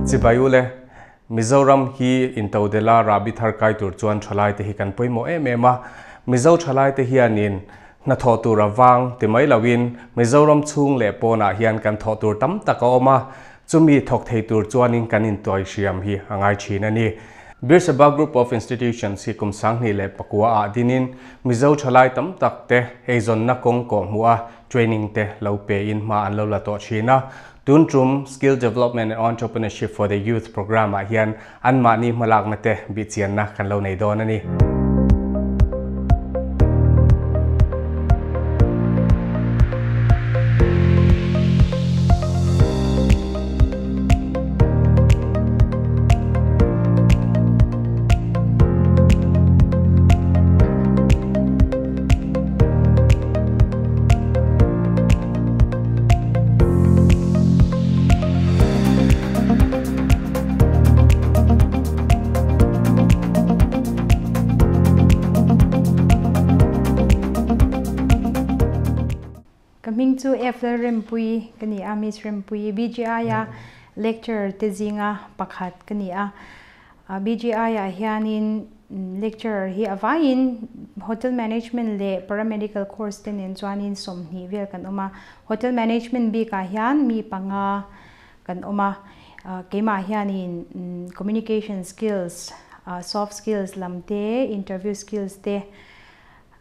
Chibai ule, Mizoram hi intodelh a rahbi thar kai tur chuan thalaite hi kan pawimawh em em a. Mizo thalaite hianin hnathawh tur a vang ti mai loin Mizoram chhung leh pawnah hian kan thawh tur tam tak a awm a, chumi thawk thei tur chuanin kan intuai hriam hi a ngai thin a ni. Birsaba Group of Institutions hi kum 2009 ah dinin Mizo thalai tam tak te eizawnna kawng kawh hmuh a training te lo pe in hma an lo la tawh thin a. Tun tum Skill Development and Entrepreneurship for the Youth program ah hian anmahni hmalakna te bihchianna kan lo nei dawn a ni. Ka hming chu F Lalrempuii ka ni a, Miss Rempuii, BGI a lecturer te zinga pakhat ka ni a. BGI ah hianin lecturer hi a vaiin Hotel Management leh Paramedical course te nen chuanin 20 vel kan awm a. Hotel Management bikah hian mi panga kan awm a. Keimah hianin communication skills, soft skills lam te, interview skills te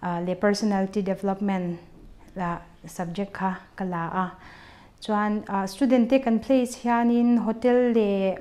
leh personality development la subject kha ka la a. Chuan student te kan place hianin hotel leh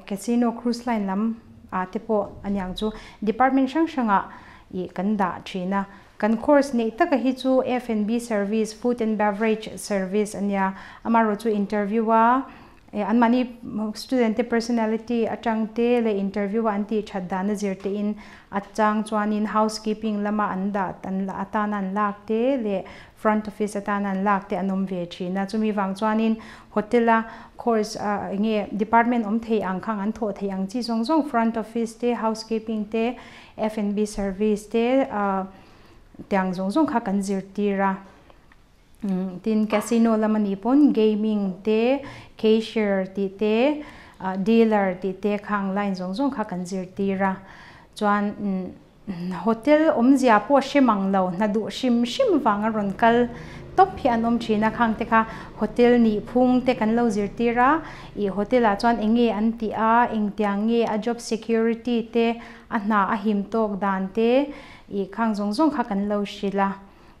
Casino cruise line lam ah te pawh aniang chu department hrang hrangah ih kan dah thin a. Kan course neih taka hi chu F&B service, food and beverage service ania. Amaherawh chu interview a anmahni student te personality atang te leh interview a an tih that dan a zir te in a chang chuanin housekeeping lama an dah atana an lak te leh front office atana an lak te an awm ve thin a. Chumi vang chuanin hotel a course enge department awm thei ang khang an thawh thei ang chi zawng zawng front office te, housekeeping te, F&B service te tiang zawng zawng kha kan zirtir a. Tin casino lama ni pawn gaming te, cashier tih te, dealer tih te khang line zawng zawng kha kan zirtir a. Chuan Hotel awmzia pawh hre mang lo, hna duh hrim hrim vanga rawn kal tawp hi an awm thin a, khang te kha hotel nih phung te kan lo zirtir a, ih hotel ah chuan eng nge an tih a, engtiang nge a job security te, a hna a him tawk dan te, ih khang zawng zawng kha kan lo hrilh a.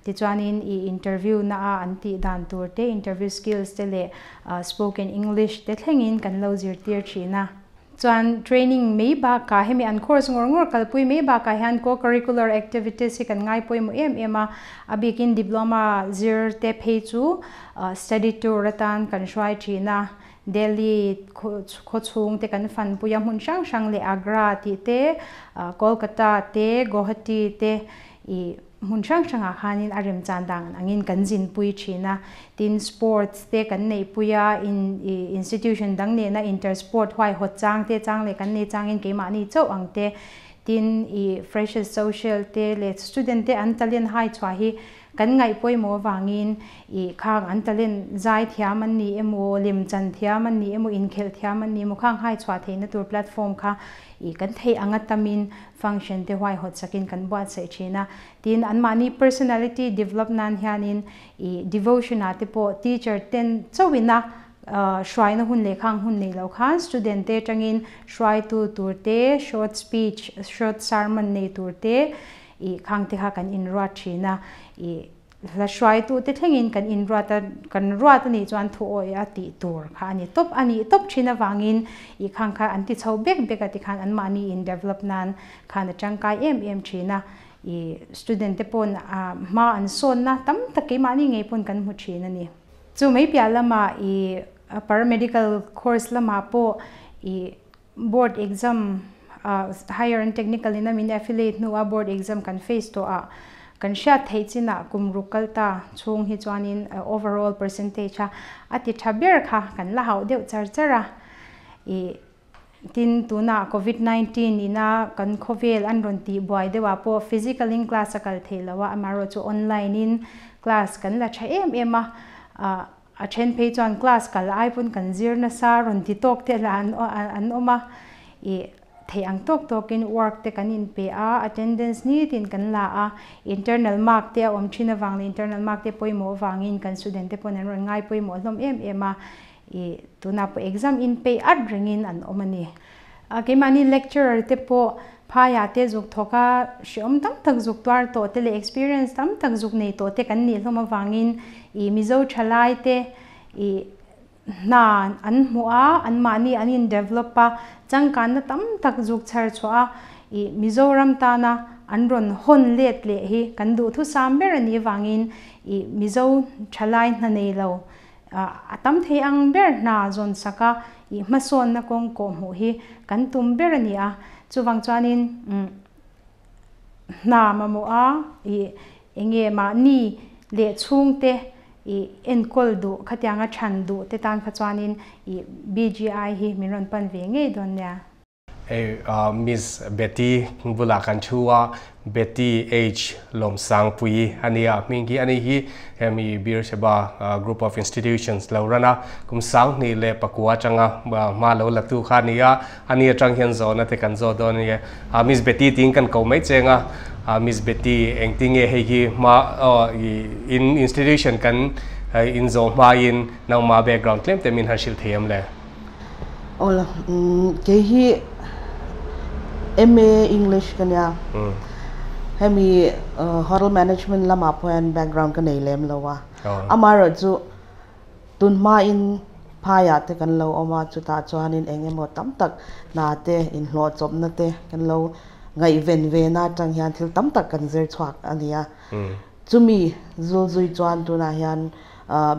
Tichuanin ih interview na a an tih dan tur te, interview skills te leh spoken English te thlengin kan lo zirtir thin a. Chuan training mai bakah hemi an course ngawr ngawr kalpui mai bakah hian co-curricular activities hi kan ngai pawimawh em em a, a bikin diploma zir te phei chu study tour atan kan hruai thin a, Delhi khawchhung te kan fanpui a hmun hrang hrang leh Agra tih te, Kolkata te, Guwahati te ih Hmun hrang hrangah khanin a remchan dan angin kan zinpui thin a, tin sports te kan neihpui a, in institution dang nena inter sport huaihawt chang te chang leh kan nei changin keimahni chauh ang te, tin i freshers social te leh student te an talent hai chhuah hi kan ngaih pawimawh avangin i khang an talent zai thiam an ni emaw, lemchan thiam an ni emaw, inkhelh thiam an ni emaw khang hai chhuah theihna tur platform kha i kan theih anga tamin function te huaihawt sakin kan buatsaih thin a. Tin, anmahni personality develop nan hianin ih devotion ah te pawh teacher ten chauhina hruaina hun leh khang hun nei lo khan student te atangin hruaitu tur te, short speech, short sermon nei tur te ih khang te kha kan inruat thin a. Ih Hla hruaitute thlengin kan inruat a, kan ruat a nih chuan thuawi a tih tur kha a ni tawp a nih tawp thin avangin ih khang kha an ti chho bek bek a tikhan anmahni in develop nan khan a tangkai em em thin a, ih student te pawn a hma an sawnna tam tak keimahni ngei pawn kan hmu thin a ni. Chu mai piah lamah ih paramedical course lamah pawh ih board exam higher and technical in a min affiliate hnu a board exam kan face tawh ah kan hriat theih chinah kum ruk kal ta chhung hi chuanin overall percentage a a ti tha ber kha kan la hauh deuh char char a ih tin tunah covid 19 ina kan khawvel an rawn tih buai deuh ah pawh physical in class a kal theih loh a amaherawhchu online in class kan la tha em em a. A then phei chuan class kal ai pawn kan zir nasa rawn ti tawk te lah an an awm a, ih theih ang tawk tawkin work te kan inpe a, attendance nitin kan la a, internal mark te a awm thin avang leh internal mark te pawimawh avangin kan student te pawn an rawn ngai pawimawh hlawm em em a, ih tunah pawh exam inpeih at rengin an awm a ni. Keimahni lecturer te pawh phaiah te zuk thawk a, hreawm tam tak zuk tuar tawh te leh experience tam tak zuk nei tawh te kan nih hlawm avangin ih Mizo thalai te ih hna an hmuh a, anmahni an in develop a, changkanna tam tak zuk chhar chhuah a, ih Mizoram tana an rawn hawn let leh hi kan duhthusam ber a nih avangin ih Mizo thalai hna nei lo A tam thei ang ber hna zawn sak a, ih hmasawnna kawng kawh hmuh hi kan tum ber a ni a. Chuvang chuanin hna mamawh a, ih enge mahni leh chhungte ih enkawl duh khatianga chhan duh te tan kha chuanin ih BGI hi min rawn pan ve ngei dawn nia. Hei Miss Betty bulah kan thu a, Betty H Lawmsangpui a nia, hming hi ani hi hemi Beersheba Group of Institutions lo ran a, kum 2009 atanga hma lo la tu kha a ni a, ani atang hian zawhna te kan zawh dawn a ni. Miss Betty tiin kan ko mai cheng a, Miss Betty engtinge hei hi hma in institution kan inzawh hmain nangmah background tlem te min han hrilh thei em le? Awla kei hi MA English ka nia hemi hotel management lamah pawh hian background ka nei lem lo a amaherawh chu tun hmain phaiah te kan lo awm a chutah chuanin eng emaw tam tak hna te inhlawh chawpna te kan lo ngaihven ve na atang hian thil tam tak kan zir chhuak a ni a. Chumi zulzui chuan tunah hian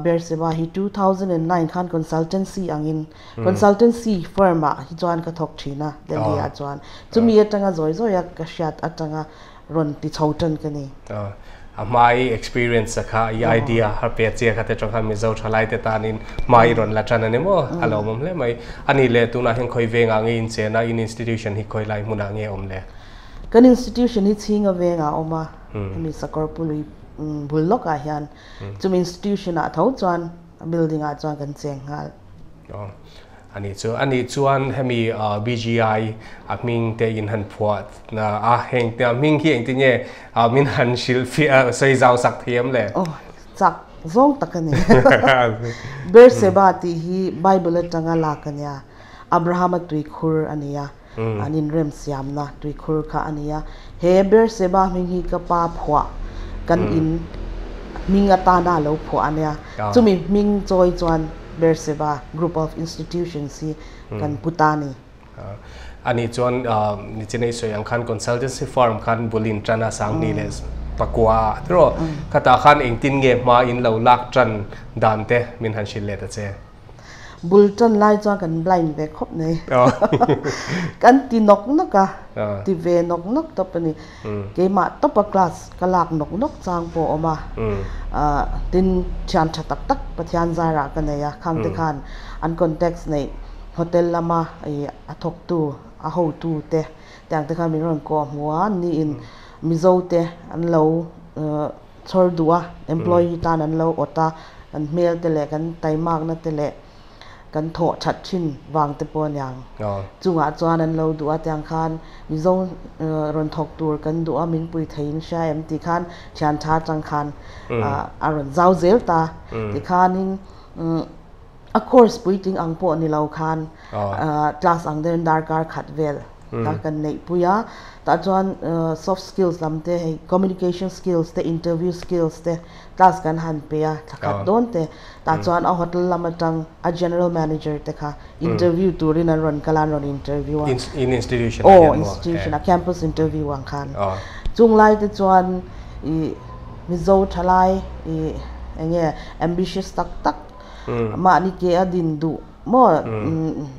Beersheba hi 2009 khan consultancy angin consultancy firm ah hi chuan ka thawk thin a Delhi ah chuan. Chumi atanga zawi zawi a ka hriat atanga rawn ti chho tan ka ni. A hma i experience a kha i idea har pe chia kha te tang khan Mizo thalai te tanin hma i rawn la tan a ni maw? A lawmawm hle mai. A nih leh tunah hian khawi vengah nge inchen a in institution hi khawi lai hmunah nge awm le? Kan institution hi chhinga vengah a awm a. Hemi Sakawrpului bul lawkah hian chumi institution ah tho chuan building ah chuan kan cheng nghal. A nih chu a nih chuan hemi BGI a hming te in han phuah a heng te a hming hi engtin nge min han hrilh fiah sawi zau sak thei em le? Aw chak zawng tak a ni. Berseba tih hi Bible atanga lak a nia Abrahama tuikhur a ni a. An inremsiamna tuikhur kha a ni a. He Beersheba hming hi ka pa phuah kan in hming atana a lo phuah a nia. Chumi hming chawi chuan Beersheba Group of Institutions hi kan pu ta a ni. A nih chuan nichinei sawi ang khan consultancy firm khan bul in tan a 2009 ah tiraw? Khatah khan engtin nge hma in lo lak tan dan te min han hrilh leh ta che? Bul tan lai chuan kan blind ve khawp mai. Kan ti nawk nawk a, ti ve nawk nawk tawp a ni. Keimah tawpa class ka lak nawk nawk chang pawh a awm a. Tin, thian tha tak tak Pathian zarah ka nei a, khangte khan an contacts neih hotel lama a thawktu, a hotu te tiang te khan min rawn kawh hmu a, niin Mizo te an lo chhawr duh a, employee tan an lo awt a, kan hmel te leh kan taimakna te leh kan thawh that thin vang te pawh aniang. Chungah chuan an lo duh a, tiang khan Mizo rawn thawk tur kan duh a, min pui thei in hria em tih khan thian tha atang khan a rawn zau zel ta. Tikhanin a course puitling ang pawh ni lo khan class ang deuhin darkar khat vel ta kan neih pui a, tah chuan soft skills lam te hei communication skills te interview skills te class kan han pe a thla khat dawn te tah chuan a hotel lam atang a general manager te kha interview turin an rawn kal a an rawn interview a in institution aw institution a campus interview ang khan chung lai te chuan ih Mizo thalai ih enge ambitious tak tak mahni ke a din duh maw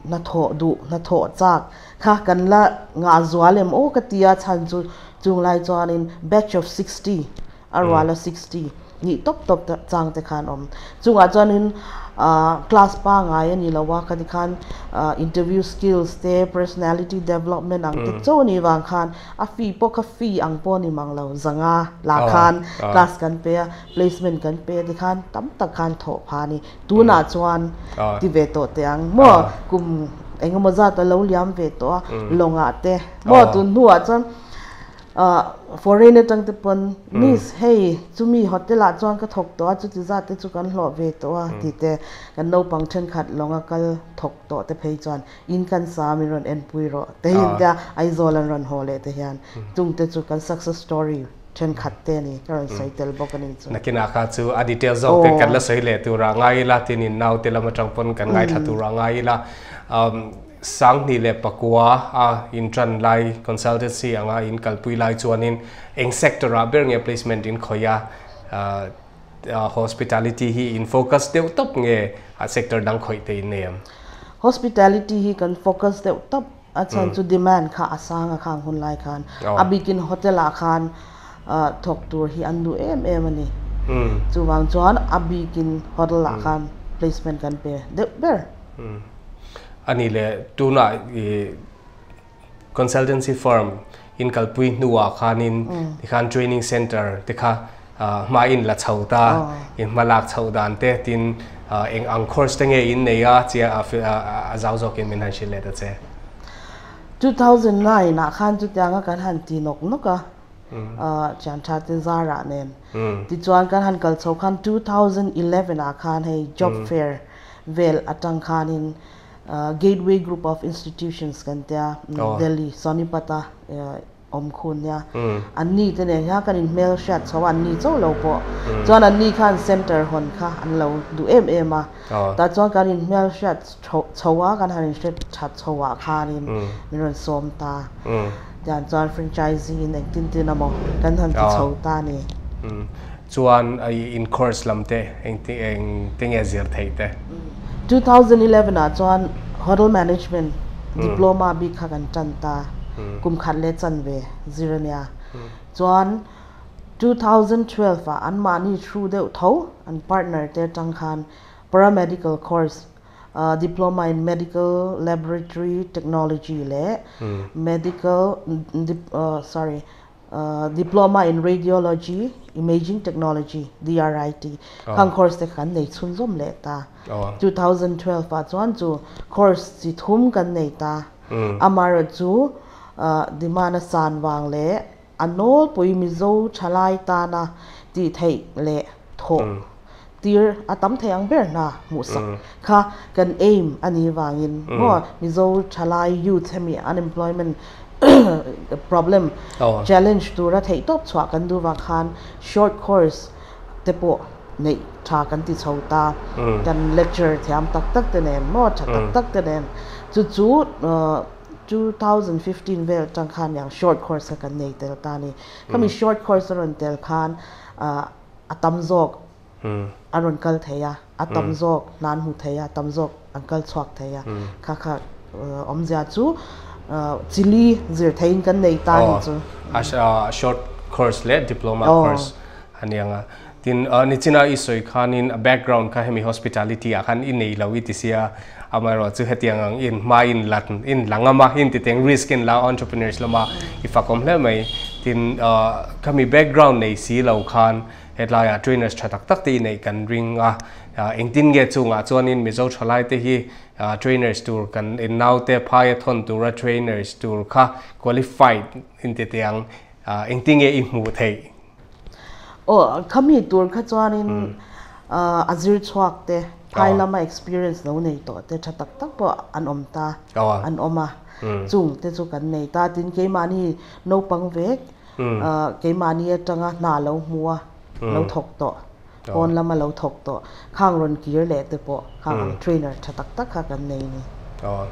hnathawh duh hnathawh chak kha kan la ngah zual em aw ka ti a chhan chu chung lai chuanin batch of 60 a ruala 60 nih tawp tawp chang te khan awm chungah chuanin Class pangai ani lowa khati khan interview skills te personality development ang te chaw ni wang khan a fee pawh kha fee ang pawh ni mang lo zanga la khan class kan pe a placement kan pe ti khan tam tak khan thawh pha ni tunah chuan ti ve tawh teh ang maw kum engemaw zat a lo liam ve tawh a lawngah te maw tun hnuah chuan Foreign atang te pawn Miss hei chumi hotel ah chuan ka thawk tawh a chuti zat te chu kan hlawh ve tawh a tih te kan naupang thenkhat lawnga kal thawk tawh te phei chuan in kan sa min rawn enpui rawh te hi tia Aizawl an rawn haw leh te hian chung te chu kan success story thenkhat te a ni ka rawn sawi tel bawk a ni chu. Nakinah kha chu a detail zawk te kan la sawi leh turah ngai ila tinin naute lam atang pawn kan ngaithla turah ngai ila. 2009 a in tan lai consultancy anga in kalpui lai chuanin eng sector ah ber nge placement in khawih a, hospitality hi in focus deuh tawp nge a sector dang khawih te in nei em? Hospitality hi kan focus deuh tawp a chhan chu demand kha a sang a khang hun lai khan a bikin hotel ah khan thawk tur hi an duh em em a ni. Chuvang chuan a bikin hotel ah khan placement kan pe deuh ber. Ani leh tunah i consultancy firm in kalpui hnuah khanin tikhan training center te kha hma in la chho ta, in hma lak chhoh dan te tin eng ang course te nge in nei a chia a zau zawkin min han hrilh leh ta che. 2009 ah khan chutianga kan han ti nawk nawk a, thian tha te zarah nen. Tichuan kan han kal chho khan 2011 ah khan hei job fair vel atang khanin Gateway Group of Institutions kan tia Delhi Sonipat a awm khun nia. An ni te nen hian kan inhmel hriat chho a, an ni chauh lo pawh. Chuan an ni khan center hawn kha an lo duh em em a. Tah chuan kan inhmel hriat chho a, kan han inhre that chho ah khanin min rawn sawm ta. Tiang chuan franchising in engtin tin emaw kan han ti chho ta a ni. Chuan in course lam te engti eng te nge zir theih te? 2011 ah chuan Hotel Management Diploma bik kha kan tan ta, kum khat leh chanve zir a nia. Chuan 2012 ah anmahni through deuh tho an partner te atang khan Paramedical course Diploma in Medical Laboratory Technology leh Medical sorry Diploma in Radiology Imaging Technology, DRIT, khang course te kan nei chhunzawm leh ta. 2012 ah chuan chu course chi thum kan nei ta. Amaherawhchu demand a san vang leh a nawlpui Mizo thalai tana tih theih leh thawh tir a tam thei ang ber hna hmuhsak kha kan aim a nih vangin maw Mizo thalai youth hemi unemployment problem challenge tura theih tawp chhuah kan duh vang khan short course te pawh neih tha kan ti chho ta kan lecture thiam tak tak te nen maw tha tak tak te nen chu chu 2015 vel atang khan yang short course kha kan nei tel ta a ni khami short course a rawn tel khan a tam zawk a rawn kal thei a, a tam zawk hna an hmu thei a, a tam zawk an kal chhuak thei a, kha kha awmzia chu chili zir theiin kan nei ta a ni chu. A short course leh diploma course a ni ang a. Tin, nichina i sawi khanin a background kha hemi hospitality ah khan i nei lo i ti sia, amaherawh chu hetiang ang in hma in lat in la ngam a, in ti teng risk in la entrepreneurs lama i fakawm hle mai. Tin, khami background nei si lo khan Hetlaiah trainers tha tak tak te i neih kan ring a, engtin nge chungah chuanin Mizo thalai te hi trainers tur kan in naute phaia thawn tura trainers tur kha qualified in ti teh ang, engtin nge i hmuh theih? Aw, khami tur kha chuanin a zir chhuak te, phai lama experience lo nei tawh te tha tak tak pawh an awm ta, an awm a, chung te chu kan nei ta. Tin, keimahni naupang vek Keimahni atanga hna lo hmu a, lo thawk tawh, pawn lama lo thawk tawh, khang rawn kir leh te pawh khang ang trainer tha tak tak kha kan nei ni. Aw.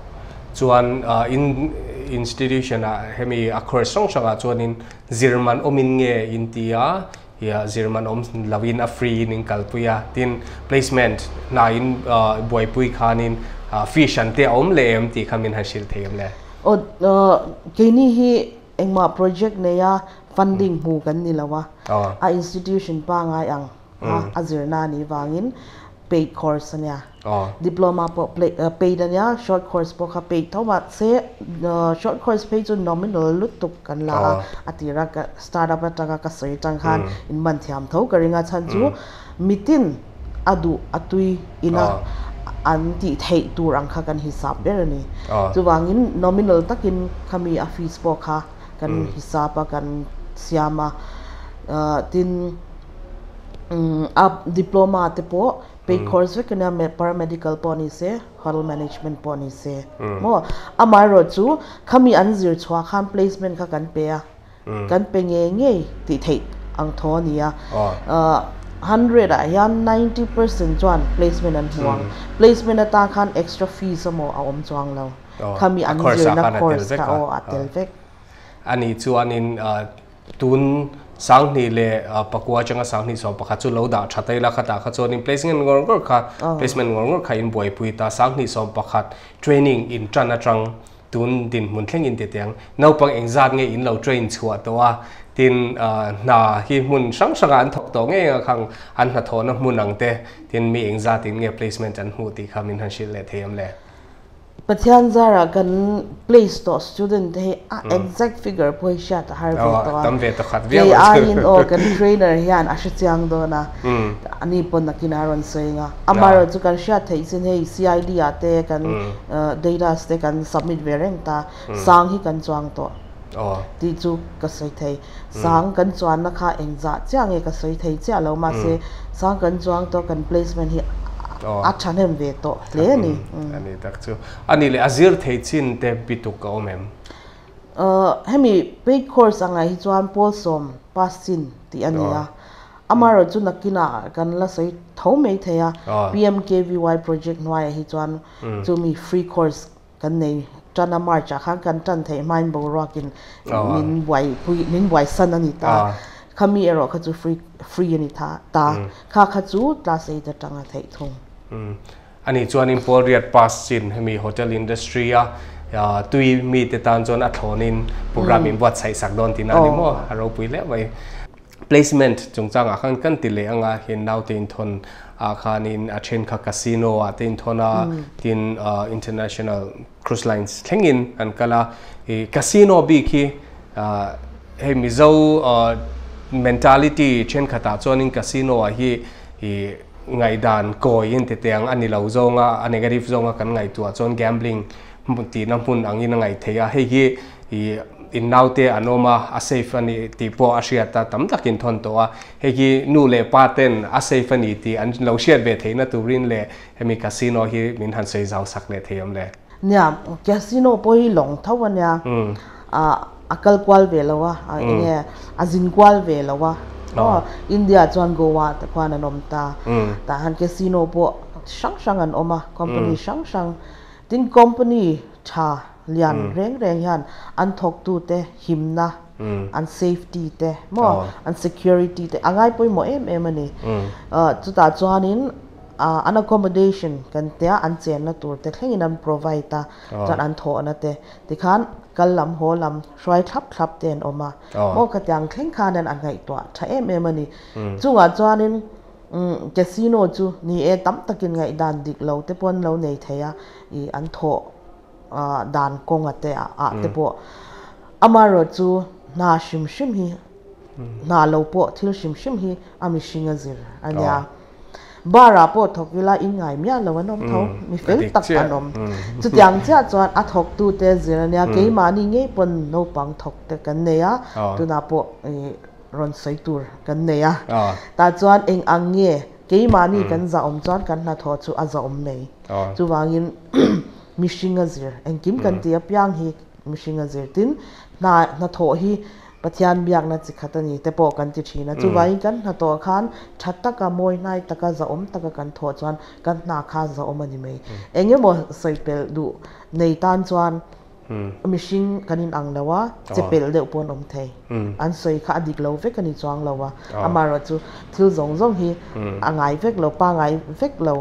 Chuan in institution ah hemi a course hrang hrang ah chuanin zirman awmin nge in ti a, ia zirman awm loin a free in in kalpui a, tin placement hna in buaipui khanin fee hran te a awm leh em tih kha min han hrilh thei em le? Aw, keini hi Engmah project neia funding hmu kan ni lo a, a institution pangai ang a a zirna a nih vangin paid course ania diploma pawh paid ania short course pawh kha paid tho mahse short course phei chu nominal lutuk kan la a a tira ka start up atanga ka sawi atang khan in man thiam tho ka ring a chhan chu mitin a duh a tui ina an tih theih tur ang kha kan hisap ber a ni. Chuvangin nominal takin khami a fees pawh kha kan hisap a kan siam a tin a diploma te pawh paid course vek ania paramedical pawh ni se hotel management pawh ni se maw amaherawhchu khami an zir chhuah khan placement kha kan pe a kan pe ngei ngei tih theih ang thaw a ni a 100 ah hian 90% chuan placement an hmu ang placement atan khan extra fees emaw a awm chuang lo khami an zirna course kha aw a tel vek. Ani chuanin tun sanghnih leh pakua atanga sanghnih 11 chu lo dah tha taila kha ta kha chuanin placement ngawr ngawr kha placement ngawr ngawr kha in buaipui ta sanghnih 11 training in tan atang tun din hmun thleng in ti tiang naupang engzat nge in lo train chhuah to a tin hna hi hmun hrang hranga an thawk tawh ngei ang khang an hnathawhna hmun ang te tin mi engzat in nge placement an hmuh tih kha min han hrilh leh thei awm le. Pathian zara kan place to student te hi a exact figure pawh hi hriat a har ve tawh a tam ve ta khat viau kei aiin aw kan trainer hian a hrechiang dawn a ani pawn nakin a rawn sawi ang a amaherawhchu kan hriat theih chin hei CID ah te kan data te kan submit ve reng ta sang hi kan chuang tawh tih chu ka sawi thei sang kan chuanna kha engzah chiah nge ka sawi thei chiah lo mahse sang kan chuang tawh kan placement hi a thahnem ve tawh hle a ni. Ani tak chu ani leh a zir thei chin te bituk a awm em? Hemi paid course anga hi chuan pawl sawm pass chin tih a ni a amaherawhchu nakinah kan la sawi tho mai thei a PMKVY project hnuaiah hi chuan chumi free course kan nei tana March ah khan kan tan thei hmain boruakin min buai pui min buai san a ni ta khami erawh kha chu free a ni tha ta kha kha chu class 8 atanga theih thung. Ani chuanin pawl riat pass chin hemi hotel industry a tui mi te tan chuan a thlawnin program in buat sai sak dawn tin ani maw a ropui le mai. Placement chungchangah khan kan ti leh anga hin naute in thon a khanin a then kha casino a te in thona tin international cruise lines thlengin an kala i casino bi khi hei Mizo mentality then khata chuanin casino a hi i ngaidan koi in te tiang ani lo zonga a negative zonga kan ngai tua chuan gambling ti na hmun angin a ngai theia hei hi i in naute anoma a safe ani ti pawh a hriat ta tam takin thon to a hei hi nu leh pa ten a safe ani ti an lo hriat ve theihna turin leh hemi casino hi min han sei zau sak leh thei awm le. Nia casino pawh hi lawng tho ania a a kal kual ve lo a enge a zin kual ve lo a India chuan Goa te khuan an awm ta tah han casino pawh hrang hrang an awm a company hrang hrang tin company tha lian reng reng hian an thawk tu te himna an safety te maw an security te angai pawimawh em em ani chutah chuanin an accommodation kan tia an chenna tur te thlengin an provide a chuan an thawhna te tikhan kal lam haw lam hruai thlap thlap te an awm a maw khatiang thleng khan an ngaihtuah tha em em ani chungah chuanin casino chu ni e tam takin ngaihdan dik lo te pawn lo nei thei a i an thawh dan kawnga te a te pawh amaherawhchu hna hrim hrim hi hna lo pawh thil hrim hrim hi a mihring a zir ania bar ah pawh thawk ila in ngai miah lo an awm tho mi fel tak an awm chutiang chiah chuan a thawk tu te zir ania keimahni ngei pawn naupang thawk te kan nei a tunah pawh rawn sawi tur kan nei a tah chuan eng ang nge keimahni kan za awm chuan kan hnathawh chu a za awm mai chuwangin mihring a zir engkim kan ti apiang hi mihring a zir tin hna hnathawh hi Pathian biakna chi khat ani te pawh kan ti thin a chuwangin kan hnathawh khan tha taka mawi hnai taka za awm taka kan thawh chuan kan hna kha za awm ani mai engemaw sawi pel duh nei tan chuan mihring kan in ang lo a che pel deuh pawn awm thei an sawi kha a dik lo vek ani chuang lo a amaherawhchu thil zawng zawng hi a ngai vek lo pa ngai vek lo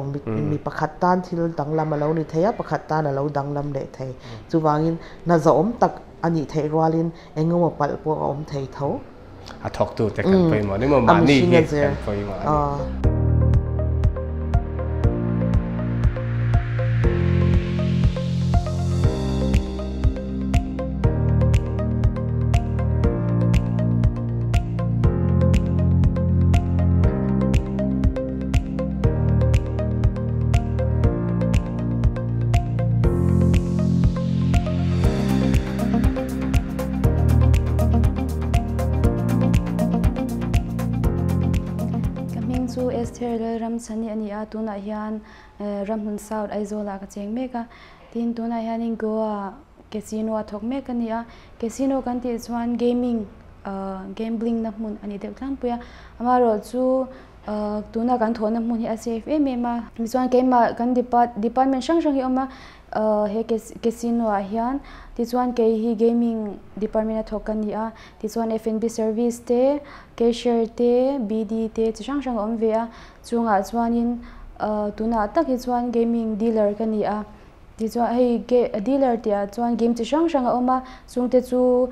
mi pakhat tan thil danglam a lo ni thei a pakhat tan a lo danglam leh thei chuwangin hna za awm tak ani thei rualin engemaw palh pawh a awm thei tho. A thawk tu te kan pawimawh ni maw mahni hi kan pawimawh ani. chu Esther Lalramchhani a ni a, tunah hian Ramhmun South Aizawl ah ka cheng mek a. Tin, tunah hianin Goa Casino a thawk mek a ni a. Casino kan tih chuan gaming, gambling na hmun a ni deuh tlangpui a. Amaherawhchu tuna kan thawhna hmun hi a safe em em a. Tichuan keimah kan department hrang hrang hi a awm a. He casino ah hian tichuan kei hi gaming department a thawk ka ni a, tichuan F&B service te, cashier te, BD te chi hrang hrang a awm ve a, chungah chuanin tunah tak hi chuan gaming dealer ka ni a, tichuan hei dealer tih ah chuan game chi hrang hrang a awm a, chungte chu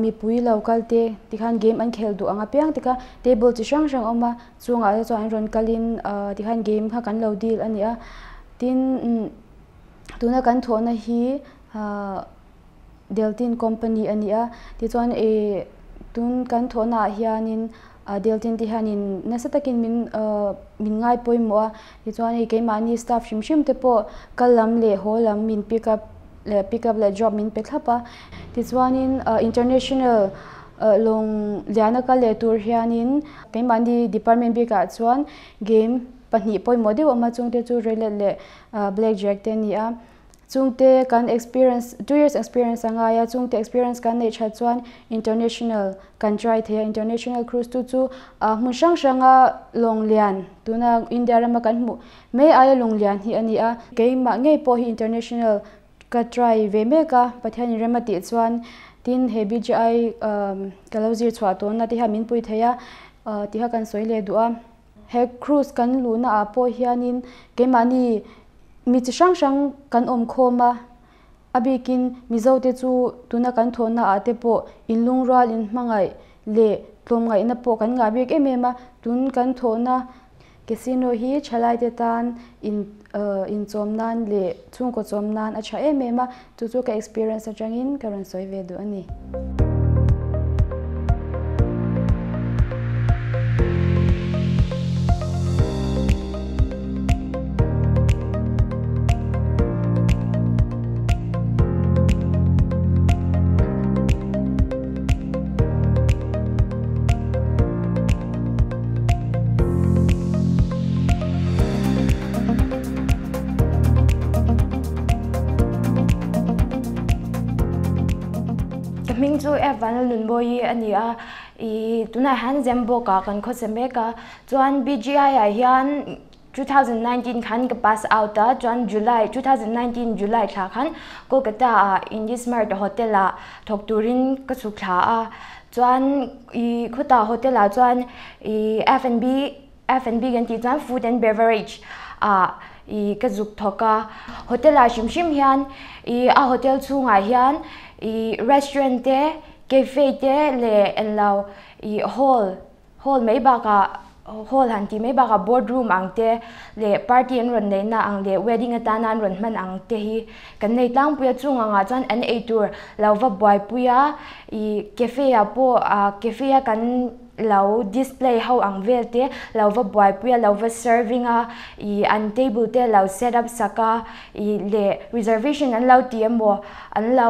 mipui lo kal te tikhan game an khel duh ang apiang te kha table chi hrang hrang a awm a, chungah te chuan an rawn kalin tikhan game kha kan lo deal a ni a. Tin, tuna kan thawhna hi Deltin company a ni a, tichuan ih tun kan thawhna ah hianin Deltin te hianin nasa takin min min ngai pawimawh a, tichuan hei keimahni staff hrim hrim te pawh kal lam leh haw lam min pick up leh pick up leh drop min pe thlap a, tichuanin international lawng liana kal leh tur hianin keimahni department bikah chuan game Pahnih pawimawh deuh awm a, chungte chu Roulette leh Black Jack te a ni a. Chungte kan experience, 2 years experience a ngai a, chungte experience kan neih that chuan international kan try thei a. International cruise tu chu hmun hrang hranga lawng lian, tuna India rama kan hmuh mai aia lawng lian hi a ni a. Keimah ngei pawh hi international ka try ve mek a, Pathianin rem a tih chuan tin he BGI ka lo zir chhuah tawnna te hian min pui thei a tih kha kan sawi leh duh a. He cruise kan luhna ah pawh hianin keimahni mi chi hrang hrang kan awm khawm a, a bikin Mizo te chu tuna kan thawhna ah te pawh inlungrual inhmangaih leh tlawmngaihna pawh kan ngah bik em em a, tun kan thawhna casino hi thalai te tan in inchawm nan leh chhungkaw chawm nan a tha em em a, chu chu ka experience atangin ka rawn sawi ve duh a ni. Ka hming chu F Vanlalnunbawi a ni a, ih tunah hian Zembawk ah kan khawsa mek a, chuan BGI ah hian 2019 khan ka pass out a, chuan July 2019 July thla khan Kolkata ah Indismart hotel ah thawk turin ka chhuk thla a, chuan ih khawtah hotel ah chuan ih F&B F&B kan tih chuan food and beverage ah ih ka zuk thawk a, hotel ah hrim hrim hian ih a hotel chhungah hian ih restaurant te cafe te leh englo ih hall hall mai bakah hall han tih mai bakah board room ang te leh party an rawn neihna ang leh wedding atana an rawn hman ang te hi kan nei tlangpui a, chung angah chuan an eitur lo va buaipui a ih cafe ah pawh ah cafe a kan lo display ho ang vel te lo va buaipui a lo va serving a ih an table te lo set up sak a ih leh reservation an lo ti emaw an lo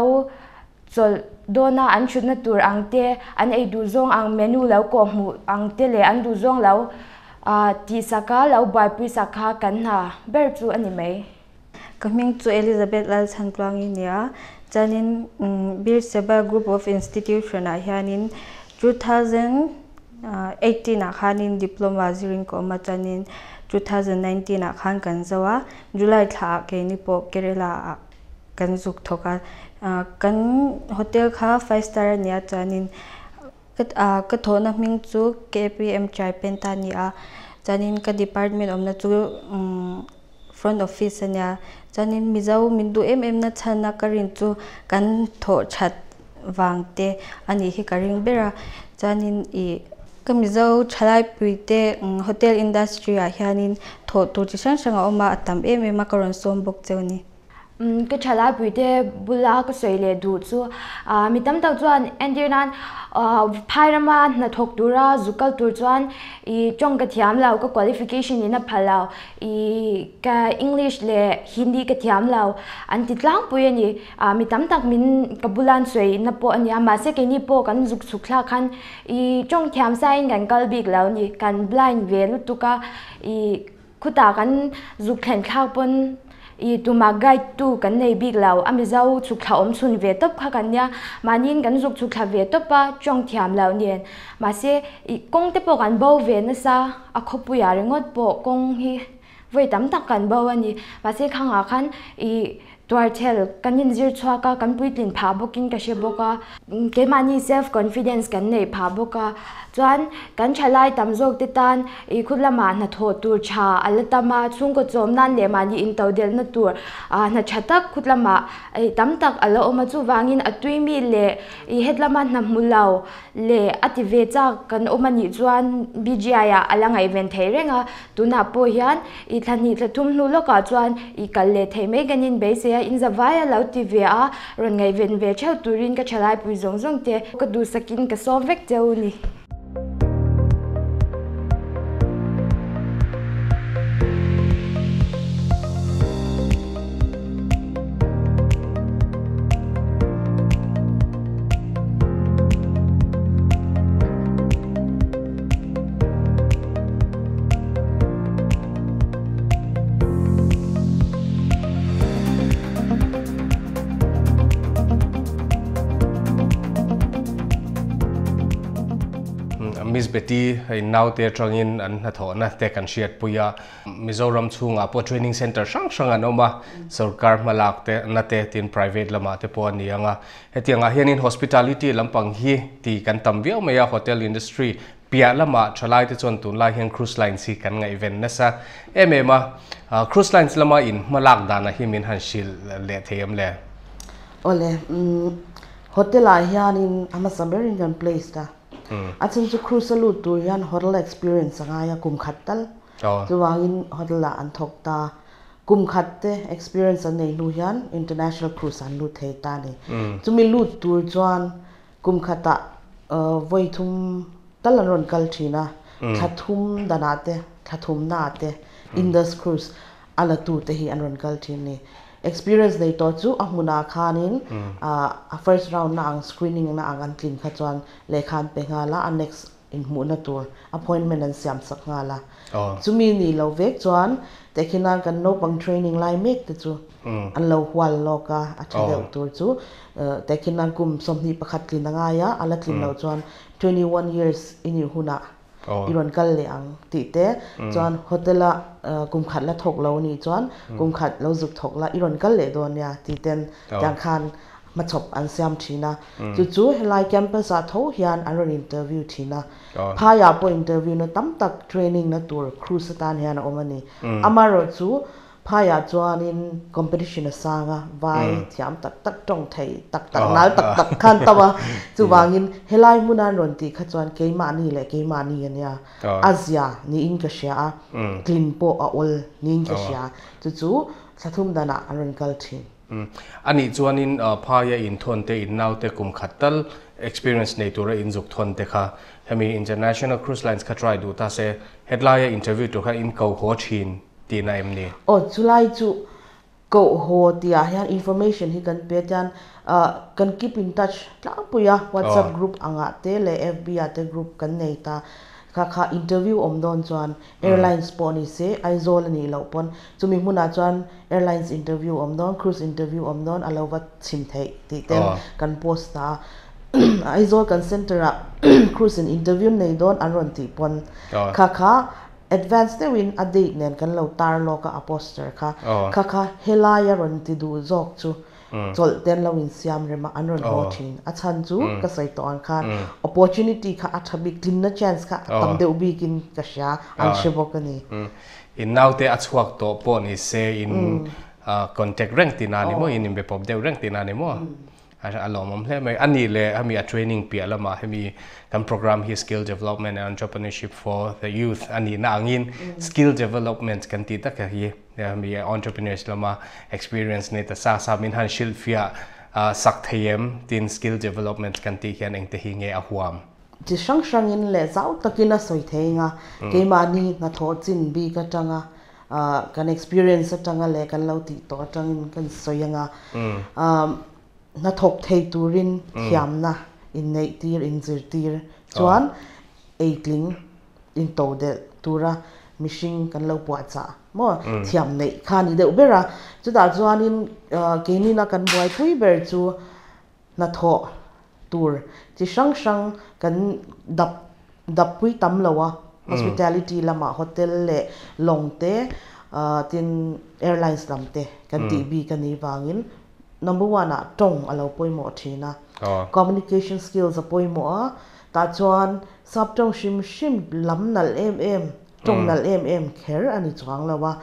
chawlh dawn a an thutna tur ang te an ei duh zawng ang menu lo kawh hmuh ang te leh an duh zawng lo ah tih sak a lo buaipui sak kha kan hna ber chu a ni mai. Ka hming chu Elizabeth Lalchhantluangi nia, chuanin Beersheba Group of Institution ah hianin 2018 ah khanin diploma zirin ka awm a, chuanin 2019 ah khan kan zo a, July thla ah keini pawh Kerala ah kan zuk thawk a, kan hotel kha five star a nia chuanin ka thawhna hming chu KPM Tripenta a ni a, chuanin ka department awmna chu Front office a nia. Chuanin Mizo min duh em em na chhan a ka rin chu kan thawh that vang te a nih hi ka ring ber a. Chuanin ih ka Mizo thalaipui te hotel industry ah hianin thawh tur chi hrang hrang a awm a, a tam em em a ka rawn sawm bawk cheu a ni. Ka thalaipui te bula ka sawi leh duh chu mi tam tak chuan entir nan phai rama hnathawk tura zuk kal tur chuan ih tawng ka thiam lo, ka qualification in a phal lo, ih ka English leh Hindi ka thiam lo an ti tlangpui a ni. Mi tam tak min ka bula an sawi na pawh a nia, mahse keini pawh kan zuk chhuk thlak khan ih tawng thiam saiin kan kal bik lo a ni, kan blind ve lutuk a ih Khutah kan zuk thlen thlak pawn i tumah guide tu kan nei bik lo, a Mizo chhuk thla awm chhun ve tawp kha kan nia, mahniin kan zuk chhuk thla ve tawp a, tawng thiam loh nen. Mahse i kawng te pawh kan bo ve nasa, a khawpuiah ringawt pawh kawng hi vawi tam tak kan bo a ni. Mahse khangah khan i Tuarchhel kan inzir chhuak a, kan puitlin phah bawkin ka hre bawk a. Keimahni self confidence kan neih phah bawk a. Chuan kan thalai tam zawk te tan i khut lamah hnathawh tur tha a la tam a, chhungkaw chawm nan leh mahni intodelhna tur hna tha tak khut lamah tam tak a la awm a. Chuvangin a tui mi leh i het lama hna hmu lo leh a ti ve chak kan awm a nih chuan BGI ah a la ngaihven thei reng a. Tunah pawh hian i thla hnih thla thum hnu lawkah chuan i kal leh thei mai kan inbeisei a, in zavai a lo ti ve a, rawn ngaihven ve theuh turin ka thalaipui zawng zawng te ka duhsakin ka sawm vek cheu a ni. Miss Betty hei naute atangin an hnathawhna te kan hriatpui a, Mizoram chhungah pawh training center hrang hrang an awm a, sorkar hmalak te na te tin private lamah te pawh a ni ang a. Hetiangah hianin hospitality lampang hi ti kan tam viau mai a, hotel industry piah lamah thalai te chuan tunlai hian cruise lines hi kan ngaihven nasa em em a. Cruise lines lama in hma lak danah hi min han hrilh leh thei em le? Awle, hotel ah hianin a hmasa berin kan placed a, a chhan chu cruise a lut tur hian hotel experience a ngai a kum khat tal, chuvangin hotel ah an thawk ta. Kum khat te experience an nei hnu hian international cruise an lut thei ta a ni. Chumi lut tur chuan kum khatah vawi thum tal an rawn kal thin a, thla thum danah te, thla thumnaah te Indus cruise a la tu te hi an rawn kal thin a ni. Experience nei tawh chu a hmunah khanin a first round na ang screening na ang an tlin kha chuan lehkha an pe nghal a, a next inhmuhna tur appointment an siam sak nghal a. Chumi ni lo vek chuan tehkhinan kan naupang training lai mek te chu an lo hual lawk a, a tha deuh tur chu tehkhinan kum 21 tlin a ngai a, a la tlin loh chuan 21 years i nih hunah i rawn kal leh ang tih te chuan hotel a kum khat la thawk lo nih chuan kum khat lo zuk thawk la i rawn kal leh dawn nia tih ten tiang khan hmachhawp an siam thin a, chu chu helai campus ah tho hian an rawn interview thin a, phaiah pawh interview na tam tak training na tur cruise atan hian a awm a ni. Amaherawh chu phaiah chuanin competition a sang a, vai thiam tak tak tawng thei tak tak nal tak tak khan tam a, chuvangin helai hmuna an rawn tih kha chuan keimahni leh keimahni a nia, a zia niin ka hria a, tlin pawh a awl niin ka hria, chu chu thla thum danah an rawn kal thin. A nih chuanin phaia inthawn te, in naute kum khat tal experience nei tura in zuk thawn te kha hemi International Cruise Lines kha try duh ta se, hetlaia interview tur khan in ko haw thin tihna em ni? Aw, chulai chu koh haw tihah hian information hi kan pe tian kan keep in touch tlangpui a, WhatsApp group angah te leh FB ah te group kan nei ta, kha kha interview awm dawn chuan Airlines pawh ni se, Aizawl a nih loh pawn chumi hmunah chuan airlines interview awm dawn, cruise interview awm dawn a lo va chhim theih tih ten kan post ta a. Aizawl kan centre ah cruise in interview nei dawn an rawn tih pawn kha kha advance deuhin a date nen kan lo tar lawk a a poster kha kha kha helai a rawn ti duh zawk chu chawlh te an lo insiam rem a, an rawn haw thin. A chhan chu ka sawi tawh ang khan opportunity kha a tha bik, tlinna chance kha a tam deuh bikin ka hria, an hre bawk a ni. In naute a chhuak tawh pawh ni se in contact reng tihna a ni maw? In inbe pawp deuh reng tihna a ni maw? A lawmawm hle mai. A nih leh hemi a training piah lamah hemi kan program hi Skill Development and Entrepreneurship for the Youth a nihna angin skill development kan tih tak hi hemi entrepreneurs lama experience nei ta sa sa min han hrilhfiah sak thei em? Tin skill development kan tih hian engte hi nge a huam? Chi hrang hrangin leh zau takin a sawi thei eng a, keimahni hnathawh chin bik atanga kan experience atanga leh kan lo tih tawh atangin kan sawi ang a. Hnathawk thei turin thiamna inneihtir, inzirtir chuan eitling intodelh tura mihring kan lo puahchah maw thiam neih kha a ni deuh ber a. Chutah chuanin keinina kan buaipui ber chu hnathawh tur chi hrang hrang kan dap dappui tam lo a, hospitality lamah hotel leh lawng te tin airlines lam te kan tih bik a nih vangin Number one ah tawng a lo pawimawh thin a, communication skills a pawimawh a, tah chuan sap tawng hrim hrim lam nalh em em, tawng nalh em em kher a ni chuang lo a,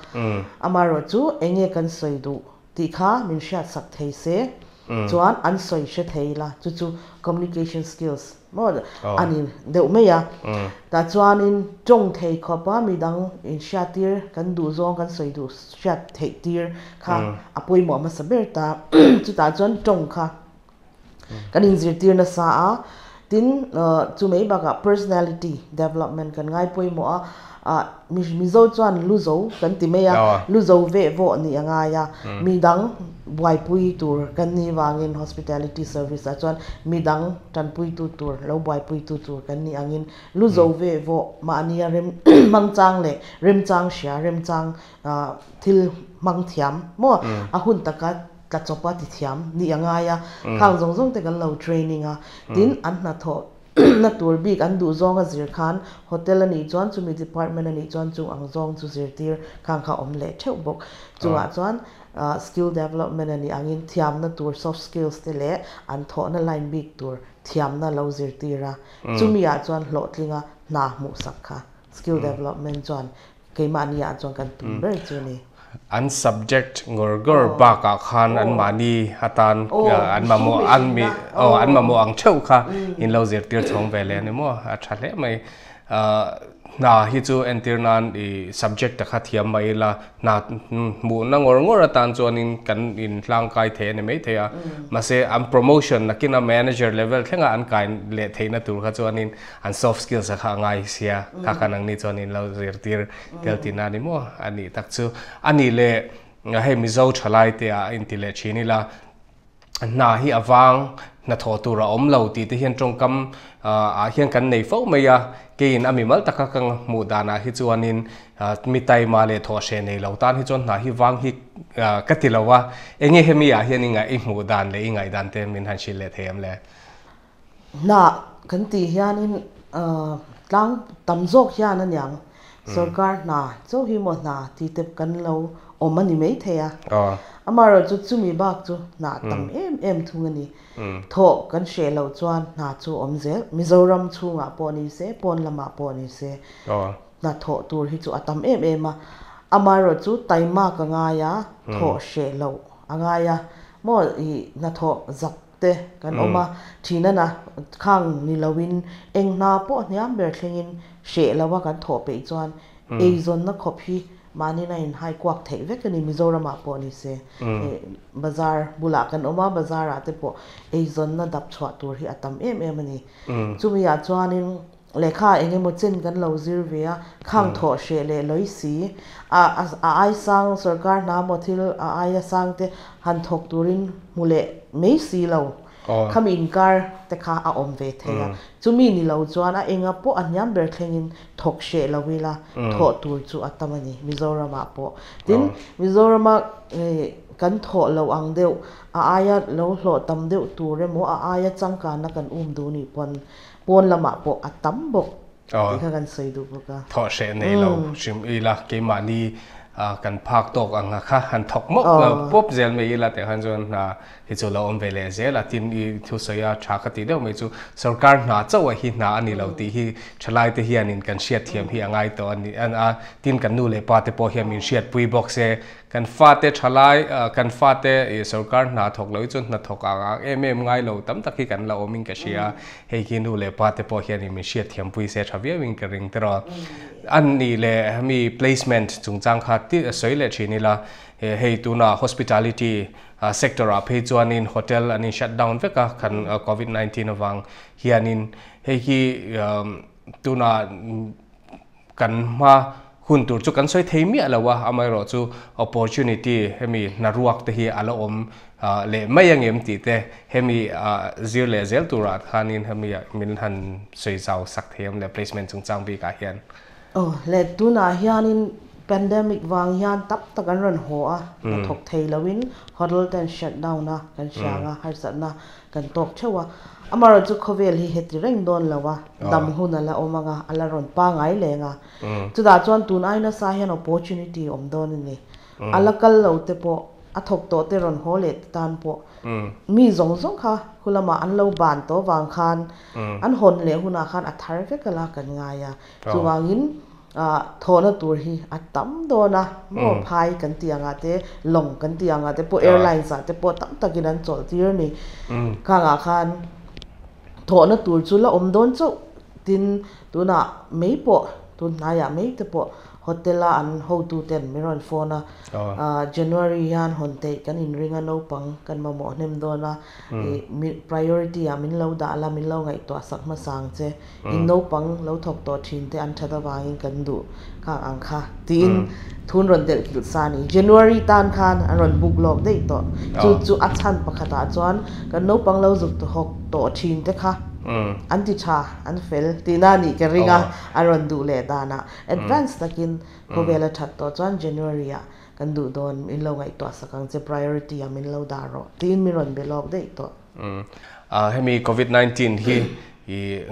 amaherawh chu eng nge kan sawi duh tih kha min hriatsak thei se chuan an sawi hre thei la, chu chu communication skills maw a ni deuh mai a. Tah chuanin tawng thei khawp a midang inhriattir kan duh zawng kan sawi duh hriat theih tir kha a pawimawh hmasa ber ta. Chutah chuan tawng kha kan inzirtir nasa a, tin chu mai bakah personality development kan ngai pawimawh a, ah Mizo chuan lu zo kan ti mai a, lu zo veh vawh nih a ngai a, midang buaipui tur kan nih vangin hospitality service ah chuan midang tanpuitu tur lo buaipuitu tur kan nih angin lu zo veh vawh mahnia rem hmangchang leh remchang hria remchang thil hmang thiam maw a hun taka tla chawpa ti thiam nih a ngai a, khang zawng zawng te kan lo training a, tin an hnathawh na tur bik an duh zawng a zir khan hotel a nih chuan chumi department a nih chuan chung ang zawng chu zirtir khang kha awm leh theuh bawk. Chungah chuan skill development a nih angin thiamna tur soft skills te leh an thawhna line bik tur thiamna lo zirtir a, chumi ah chuan hlawhtlinga hna hmuhsak kha skill development chuan Keimahni ah chuan kan tum ber chu ni. An subject ngawr ngawr bakah khan an mahni atan an mamawh an mi aw an mamawh ang theuh kha in lo zirtir chhawng ve leh a ni maw? A tha hle mai. Hna hi chu entir nan i subject te kha thiam mah ila hna hmuhna ngawr ngawr atan chuanin kan inhlangkai thei a ni maithei a. Mahse an promotion nakina manager level thlenga an kai leh theihna tur kha chuanin An soft skills a kha a ngai sia, kha kha nangni chuan in lo zirtir tel tihna a ni maw? A nih tak chu. A nih leh hei Mizo thalai te ah inti leh thin ila, hna hi a vang, hnathawh tur a awm lo tih te hian tawngkam ah hian kan nei fo mai a, keiin a mimal taka ka hmuh danah hi chuanin mi taima leh thawhhreh nei lo tan hi chuan hna hi vang hi ka ti lo a, enge hemi ah hian i hmuh dan leh i ngaihdan te min han hrilh leh thei em le? Hnah kan tih hianin tlang tam zawk hian a niang sorkar hna chauh hi maw hna tih te kan lo awm a ni maithei a. Amaherawhchu chu chumi bak chu hnah tam em em thung a ni. Thawh kan hreh loh chuan hna chu awm zel. Mizoram chhungah pawh ni se, pawn lamah pawh ni se hna thawh tur hi chu a tam em em a. Amaherawhchu chu taima ka ngai a, thawh hreh loh a ngai a. Maw i hnathawh zak te kan awm a, thina na khang ni loin eng hna pawh hniam ber thlengin hreh lo a kan thawh peih chuan eizawnna khawp hi mahni na in hai kuak theih vek a ni Mizoram ah pawh ni se bazar bulah kan awm a bazar ah te pawh eizawnna dap chhuah tur hi a tam em em a ni chumi ah chuanin Lehkha eng emaw chen kan lo zir ve a, khang thawh hreh leh lawi si. A a ai sang sorkar hna maw thil a aia sang te han thawk turin hmu leh mai si lo. Khami inkar te kha a awm ve thei a. Chumi ni lo chuan a enga pawh a hniam ber thlengin thawk hreh lo ila thawh tur chu a tam a ni Mizoramah pawh. Tin, Mizorama kan thawh lo ang deuh a aia lo hlawh tam deuh tur emaw a aia changkanna kan um duh nih pawn Pawn lamah pawh a tam bawk tih kha kan sawi duh bawk a. Thawh hreh nei lo hrim ila keimahni kan phak tawk ang kha han thawk mawp pawp zel mai ila tih khan chuan hna hi chu lo awm ve leh zel a. Tin i thusawi a tha ka tih deuh mai chu sorkar hna chauh ah hi hna a ni lo tih hi thalai te hianin kan hriatthiam hi a ngai tawh a ni a. Tin kan nu leh pa te pawh hian min hriatpui bawk se. Kan fate thalai kan fate sorkar hna thawk lo hi chu hna thawk ang em em ngai lo tam tak hi kan la awmin ka hria. Hei khi nu leh pa te pawh hianin min hriat thiampui se tha viauin ka ring tawh. An nih leh hemi placement chungchang kha sawi leh thin ila, hei tuna hospitality sector ah phei chuanin hotel an in shut down vek a kan covid 19 avang hianin hei hi tuna kan hma hun tur chu kan sawi thei miah lo a, amaherawhchu opportunity hemi hnaruak te hi a la awm leh mai angem tih te hemi zir leh zel turah khanin hemi min han sawi zau sak thei awm leh placement chungchang bikah hian. Aw le, tunah hianin pandemic vang hian tam tak an rawn haw a, hnathawk thei loin hotel ten shut down a kan hria ang a, harsatna kan tawk theuh a. Amaherawhchu khawvel hi heti reng dawn lo a, dam hun a la awm ang a, a la rawn pangai leng a. Chutah chuan tun ai nasa hian opportunity awm dawn a ni. A la kal lo te pawh, a thawk tawh te rawn haw leh te tan pawh mi zawng zawng kha khulamah an lo ban tawh vang khan an hawn leh hunah khan a thar vek a la kan ngai a. Chuvangin thawhna tur hi a tam dawn a, maw phai kan tih angah te, lawng kan tih angah te pawh airlines ah te pawh tam takin an chawlh tir a ni. Khangah khan thawhna tur chu la awm dawn chauh tin tunah mei pawh tun hnaiah mei te pawh hotel a an hotu ten min rawn phone a, January hian hawn theih kan inring a naupang kan mamawh hnem dawn a, priority ah min lo dah la min lo ngaihtuah sak hmasa ang che. In naupang lo thawk tawh thin te an that avangin kan duh khang ang kha tiin thun rawn delh kilh sa a ni. January tan khan an rawn book lawk daih tawh. Chu chu a chhan pakhatah chuan kan naupang lo zuk thawk tawh thin te kha an ti tha, an fel tihna a nih ka ring a, an rawn duh leh danah advance takin khawvel a that tawh chuan January ah kan duh dawn min lo ngaihtuah sak ang che priority ah min lo dah rawh tiin min rawn be lawk daih tawh. Hemi Covid 19 hi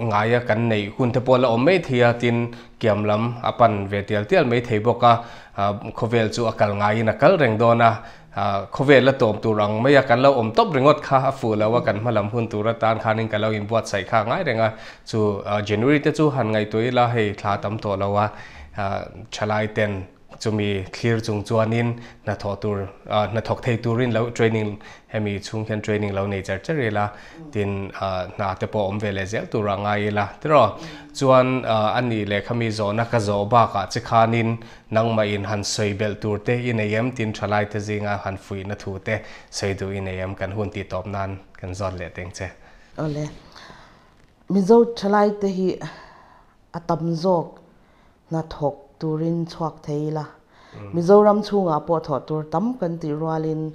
ngaia kan neih hun te pawh la awm mai thei a, tin kiam lam a pan ve tial tial mai thei bawk a, khawvel chu a kal ngaiin a kal reng dawn a, khawvel la tawm tur ang mai a kan lo awm tawp ringawt kha a fuh lo a, kan hma lam hun tur atan khanin ka lo inbuatsaih kha a ngai reng a, chu January te chu han ngaihtuah ila hei thla tam tawh lo a, thalai ten Chumi thlir chung chuanin hnathawh tur, hnathawk thei turin lo training hemi chhung hian training lo nei cher cher ila, tin hna te pawh awm ve leh zel tura ngai ila tiraw. Chuan a nih leh khami zawhna ka zawh bakah che khanin nangmah in han sawi belh tur te i nei em tin thalai te zinga han fuihna thu te sawi duh i nei em kan hun tih tawp nan kan zawt leh teng che. Awle, Mizo thalai te hi a tam zawk hnathawk turin chhuak thei ila, Mizoram chhungah pawh thawh tur tam kan tih rualin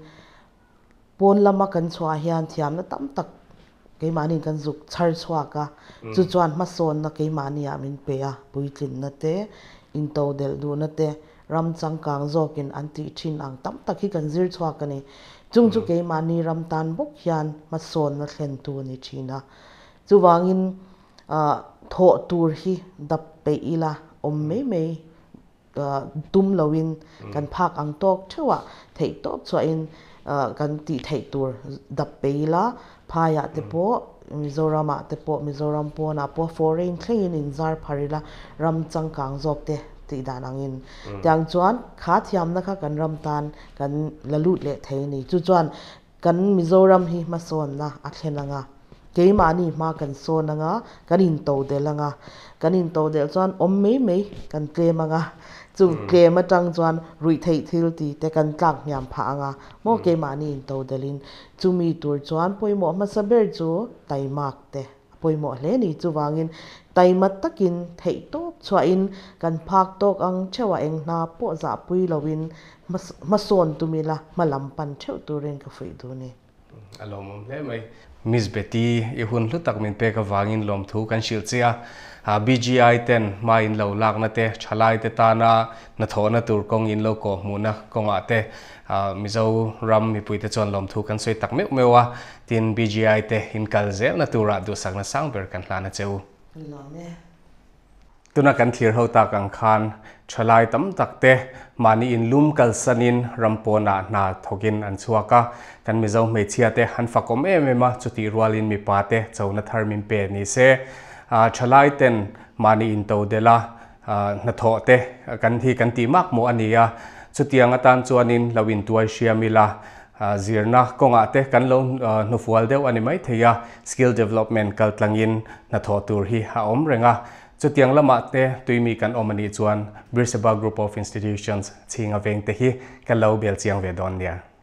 pawn lama kan chhuah hian thiamna tam tak keimahniin kan zuk chhar chhuak a, chu chuan hmasawnna keimahniah min pe a, puitlinna te, intodelh duhna te, ram changkang zawkin an tih thin ang tam tak hi kan zir chhuak a ni. Chung chu keimahni ram tan bawk hian hmasawnna thlentu a ni thin a. Chuvangin Thawh tur hi dap peih ila awm mai mai tum loin kan phak ang tawk theuhah theih tawp chhuahin kan tih theih tur dap peih ila phaiah te pawh Mizoramah te pawh Mizoram pawnah pawh foreign thlengin inzar phar ila ram changkang zawk te tih dan angin tiang chuan kha thiamna kha kan ram tan kan la lut leh thei a ni. Chu chuan Kan Mizoram hi hmasawnna a thlen ang a, keimahni hma kan sawn ang a, kan intodelh ang a, kan intodelh chuan awm mai mai kan tlem ang a, chu tlem atang chuan ruihtheih thil ti te kan tlak hniam phah ang a, maw keimahni intodelhin chumi tur chuan pawimawh hmasa ber chu taimak te a pawimawh hle ni. Chuvangin taima takin theihtawp chhuahin kan phak tawk ang theuh a, eng hna pawh zahpui loin hmasawn tum ila hma lam pan theuh turin ka fuih duh ni. A lawmawm hle mai. Miss Betty, i hun hlu tak min pek avangin lawmthu kan hrilh che a. BGI ten hma in lo lakna te, thalai te tana hnathawhna tur kawng in lo kawhhmuhna kawngah te Mizoram mipuite chuan lawmthu kan sawi tak meuh meuh a. Tin, BGI te in kal zelna turah duhsakna sang ber kan hlan a che u. Lawm e. Tuna kan thlir ho tak ang khan thalai tam tak te mahni in lum kalsanin ram pawnah hna thawkin an chhuak a, kan Mizo hmeichhia te an fakawm em em a, chutih rualin mipa te chona thar min pe ni se. Thalai ten mahni in to delh a, hnathawh te kan hi kan tih mak maw a ni a, Chutiang atan chuanin lo intuai hriam ila, zirna kawngah te kan lo hnufual deuh a ni mai thei a, skill development kal tlangin hnathawh tur hi a awm reng a. Chutiang lamah te tuimi kan awm a nih chuan Beersheba Group of Institutions chhinga vengte hi kan lo bel chiang ve dawn nia.